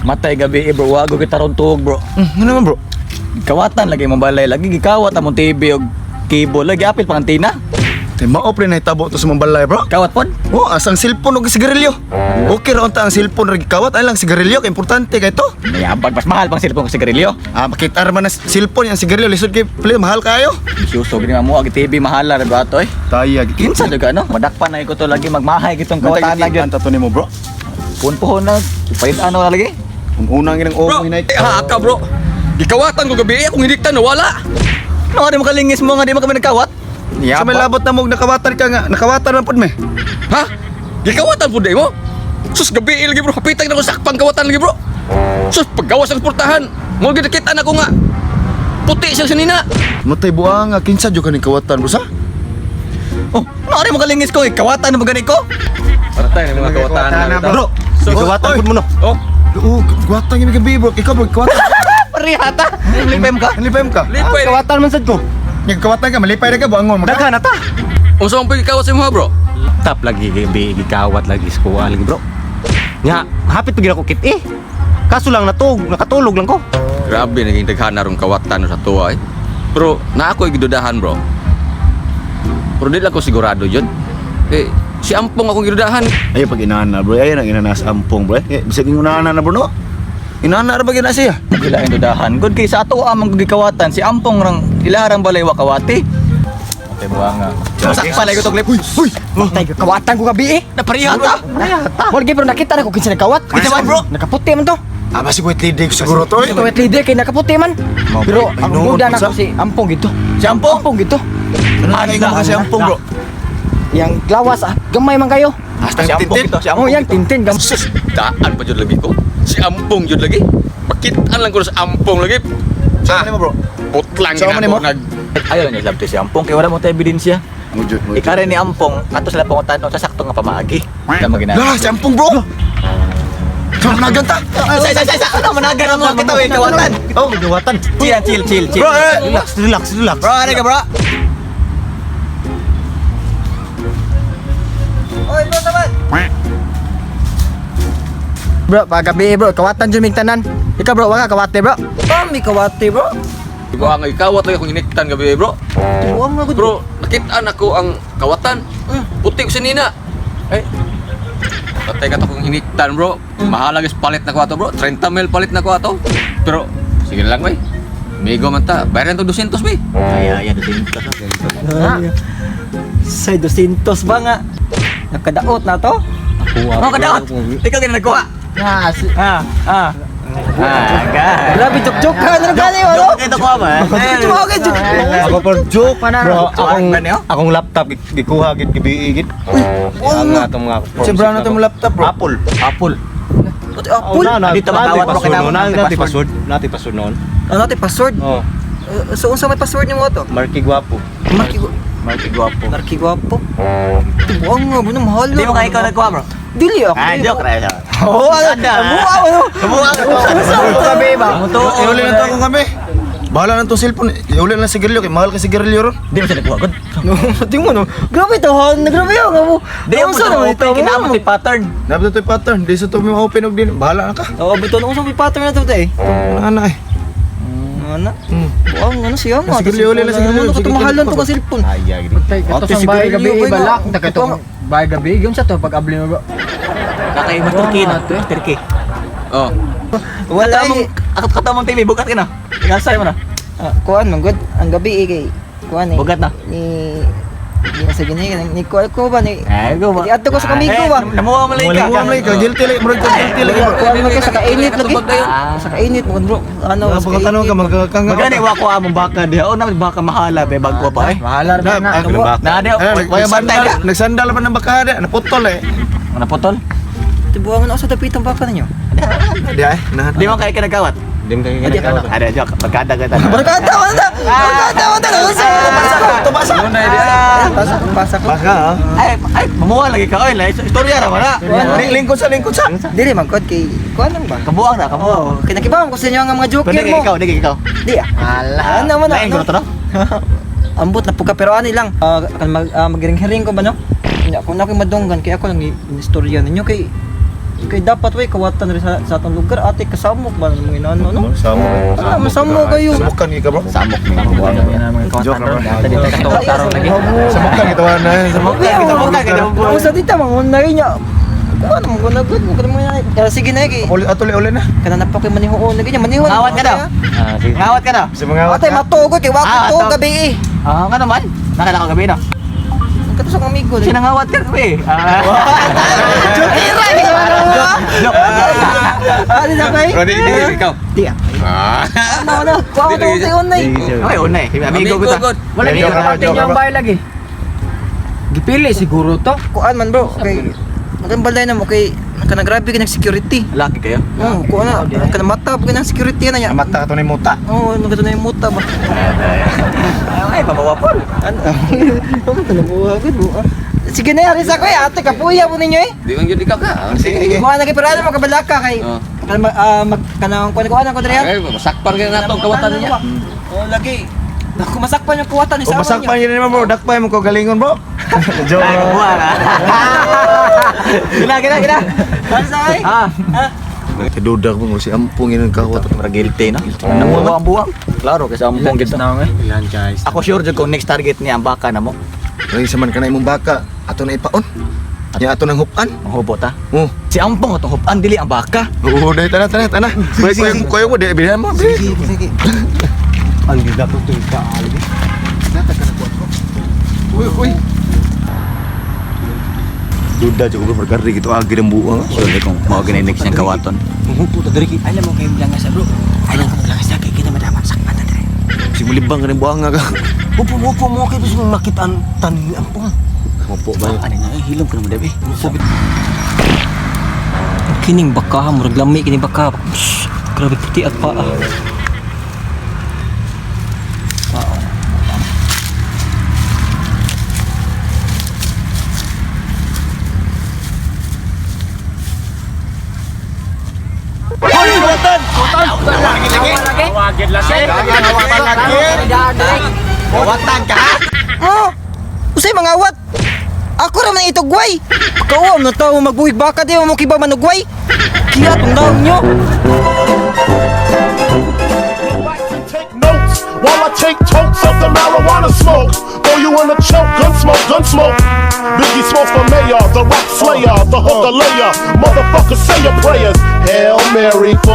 Matay gabi eh, bro, wago kita ron tuog, bro. Ano naman, bro? Kawatan lagi mong balay lagi gikawat among TV og cable lagi apil pang antina. Tay mao pre nahitabo to sa mga balay, bro. Kawat pod. Oh, asang cellphone og sigarilyo. Okay ra unta ang cellphone ra gikawat ay lang sigarilyo kay importante kay to. Nayabag mas mahal pang cellphone sa sigarilyo. Ah, makita ra man na cellphone yang sigarilyo lisod kay play mahal kayo. Bisyoso gini mo ag TV mahala ra ba ato eh. Taya. Kinsa jud ka no? Madakpan na ko to lagi magmahay gitong kawatan na gyud. Anta to nimo, bro. Punpuhon na palit ano na lagi. Ang unang ginang Bro, omo hinay. eh, ha ka, bro. Gikawatan ko gabi, eh, akong hiniktan nawala. No, di mo kalingis mo nga di mo kami nagkawat. Sa may labot na mo nakawatan ka nga, nakawatan man pud me. Ha? Gikawatan pud mo? Sus gabi eh, lagi, bro, kapitag na ko sakpang kawatan lagi, bro. Sus paggawas ang portahan, mo gid nakita na ko nga. Puti siya sinina. Matay buang nga kinsa jud kaning kawatan, bro sa? Oh, no, di mo kalingis ko kawatan na mo gani ko. Patay na mga kawatan na. Bro, Sus, gikawatan pud mo no. Oh, Oo, kawatan gyud gabi, bro. Ikaw, bro, kawatan. Parihata. Lipem ka. Lipay ka. lipay. Kawatan man sad ko. Nga kawatan ka, malipay ra ka buangon. Daghan na ta. Unsa man pud gikawat sa imo, bro? Tap lagi gabi gikawat lagi sa kuha lagi, bro. Nya, hapit pa gid ako kit eh. Kaso lang natug, nakatulog lang ko. Grabe naging daghan na rong kawatan sa tuwa eh. Pero na ako gidudahan, bro. Pero di lang ko sigurado yun. Eh, si Ampong akong gidudahan. Ay pag inana, bro, ay ang inana sa ampong, bro. Eh, bisag inana na, bro, no. Inana ra ba gina siya? Ila ang dudahan. Good kay sa ato amang gikawatan si Ampong rang ilarang balay wa kawati. Okay buanga. Sakpan lagi ko to clip. Uy, uy. Patay ka, kawatan ko gabi eh. Naparihata. Wala bro, nakita na ko kinsa nagkawat. Kinsa man, bro? Nakaputi man to. Ah, basi wait leader siguro to. Eh. Ito wet leader kay nakaputi man. Pero Ay, ang noon, duda na sa- ko si Ampong gito. Si Ampong? Ampong gito. Ano kayo nga kasi ampong, bro? Yang lawas ah, gamay man kayo. Hasta Si Ampong ito, si Oh, Ampong. yang tintin gam. Sus, daan pa jud lagi ko. Si Ampong jud lagi. Makitaan lang ko sa Ampong lagi. Sa mo, bro? Putlang Sa gina man nimo? ko nag Ayaw lang niya slabte si Ampong kay wala mo tayo ebidensya. Mujud, mujud. Ikare ni Ampong ato sila pangutan sa sakto nga pamaagi. Tama gina. Lah, si ampong, bro. Sa managan ta. Sa sa sa sa ano managan mo kita we kawatan. Oh, gikawatan. Chill chill chill chill. Bro, eh. Relax, relax, relax. Bro, ano ka, bro? Oy, bro, taman. Bro, pagabi eh, bro, kawatan jud mig tanan. Ikaw bro, wala kawate bro. Pami kawate bro. Ibuha nga ikawat lagi akong hiniktan gabi, bro. Buang nga gud. Bro, nakitaan ako ang kawatan. Puti ko sinina. Eh, patay ka to kung hiniktan, bro. Mahalaga is palit na ko ato, bro. 30 mil palit na ko ato. Pero, sige na lang, bay. Migo man ta. Bayaran to 200, bay. Ay, ay, 200. Ha? Say 200 ba nga? Nakadaot na to? Oh, kadaot. Ikaw gina nagkuha. Ah, Ah, ah. Ah, ga. grabe joke-joke ka ano gani ano? Joke ito ko ba? Joke joke. Ako por joke, bro. Akong Ano yun? akong laptop gikuha gid gabi gid. Oo nga. Atong mga Sa brown na itong laptop, bro. Apple. Apple. Apple. Na, Dito makawat, bro, kailangan na, natin nati password. Nati password noon. Ano natin password? Oh, So unsa may password nimo to? Marky Guapo. Marky Marky guwapo. Marky guwapo. Buang nga buno mahal. Hindi mo kaya ikaw nagkuha, bro? Dili ako. Ah, joke ra siya. Oo, ano? Buang ano? Buang. Unsa gabi ba? Iuli na to akong kami. Bahala na itong cellphone. Iuli na lang sigarilyo. Kay mahal ka sigarilyo ron. Di mo siya nagkuha, god. No, di mo no. Grabe to, ha? Grabe yung amo. Di mo Unsa siya naman ito? open, kinamot yung pattern. Dapat ito yung pattern. Di sa ito may open og din. Bahala na ka. Oo, bitaw unsa may pattern na to te? Ano na eh. Ano? Buang ano siya nga. Sigarilyo, uli lang, sigarilyo. Ano to mahalan to ka cellphone. Ay, ay, gid. Kato Ate, sa bahay sigarilyo gabi, ba yun, balak. ah? Ta kato bahay gabi, yun sa to pag abli mo, bro. Kakay mas Turkey na. Turkey. Oh. Wala mong akot katamong TV bugat ka na. Igasay mo na. Kuan man good. Ang gabi eh kay kuan eh. Bugat na. Ni ni sa gini ni kuan ko ba ni Ay, go ba? Di adto ko sa kamigo ba. Namuha mo lang ka. Namuha mo lang ka. Guilty lang. Murag ka guilty lang, bro. Kuan man ka sa kainit lagi. Katubag dayon. Sa kainit mo bro. Ano Mga sa pagkatanong ka, kainit. magkakanga. Magani wa ko among baka diha. O na baka mahala be bago pa eh. Mahala ra na. Na di waya bantay ka. Nagsandal pa ng baka. Naputol eh. Ano putol? Tibuangan ako sa dapitang baka ninyo. Di ay. Nah. Di mo kay ka nagkawat. Di mo kayo ginagawa. Ada joke, pagkada ka tayo. Barkada man ta. Barkada man ta. Tubasa. Pasa pasa ko. Baka ha. Ay, ay, mamuha lagi ka oy, la istorya ra man na. Lingkod sa lingkod sa. Dili man kod kay kuan lang ba. Kabuang na, kabuang. Oh, kay nakibaw ko sa inyo ang mga joker Pero di mo. ikaw, di ikaw. Di ah. Ala. Ano man Lain ko to no? Ambot na puka pero ani lang. Ah, kan mag maghiring-hiring ko ba no? Hindi ako na ako madunggan kay ako lang istorya ninyo kay Kay dapat way kawatan rin sa atong lugar ate kasamok ba ng mga inano no? Samo. Ah, masamo kayo. Samukan ka, bro. Samok ni mga buwang. Joke ra, bro. Tarong lagi. Samukan kita na. Samukan kita. Samukan kita. Ang sa dita mga na rin niya. Kuha na mo na good mo kana mga sige na kay. Uli atuli uli na. Kana na pa koy manihuon na ganyan manihuon. Ngawat ka daw. Ah, sige. Ngawat ka daw. Sa mga Ate matugo kay wa Ah, ko to atog. gabi eh. Ah, nga naman. Nakala ko gabi no. Ang katusok ang amigo. Sinangawat ka gabi. Ah. Jokira ni Joke. Ah, di na kay. Bro, di, di, ikaw. Di ah. Ah. Ano ano? Kuha ko to unay. Okay, una eh. Amigo ko ta. Amigo, good. Wala Joke gid ra, kawatan joke niyo ra. ang bahay lagi. Gipili siguro to. Kuan man bro. Okay. Magambal na mo kay kana grabe kay nag security. Laki kayo. Oh, kuan na kana mata pag nang security na niya. Mata ka to ni muta. Oh, ano ka to na yung muta ba? Ay, pamawapol. Ano? Ano ka na buha gud mo? Sige na, Arisa ko eh. Ate, kapuya po ninyo eh. Di man gyud ikaw ka. Ah, Sige, sige. Kuha na kay parada mo kabalaka kay Oh. kana mag kanang kuan kuan ko diri. Ay, masakpan ka na nato ang kawatan niya. Oh, lagi. Naku, masakpan yung kuwatan ni O sa masakpan yun naman, bro. Dakpay mo ko galingon, bro. Joke. Ay, buwa ka. Gila, gila, gila. Arisa ay. Ah. Dudak mo si Ampong yun ang kawat. Mura guilty no. Namuha ang buwang. Klaro kasi ang buwang gito. Ilan guys. Ako sure jud kung next target niya ang baka na mo. Lagi sa man ka na imong baka. Ato na ipaon. Ya ato nang hupan. Ang hubot ha. Oh. Si Ampong atong hupan dili ang baka. Oo, dahil tana tana tana. Kuya kuya kuya mo di bilhan mo. Sige, sige. Ang ganda to ito ka. Uy, uy. Duda jud ko berkari gitu agi dan buang. Sure jud kung mao gani next niyang kawaton. Manghupo ta diri. Alam mo kayo bilang sa bro. Alam ko bilang sa kay kita madapat sakpan na diri. Si mulibang ka ng buang ka. Upo upo mo kay bis makita ang tanin ni Ampong. Mupo ba? Ano na eh, hilom ko na mo dabi. Kining baka murag lami kining baka. Psh, grabe puti at paa. Kawatan ka. Oh! Usay mga awat! Ako ra man itugway! Pagkauam na tao magbuhig baka di mo kiba manugway! Kiya tong daon nyo! Take notes while I take totes of the marijuana smoke. Throw you in a choke, gun smoke, gun smoke. Biggie Smalls for mayor, the rock slayer, the hooker layer. Motherfucker, say your prayers. Hail Mary for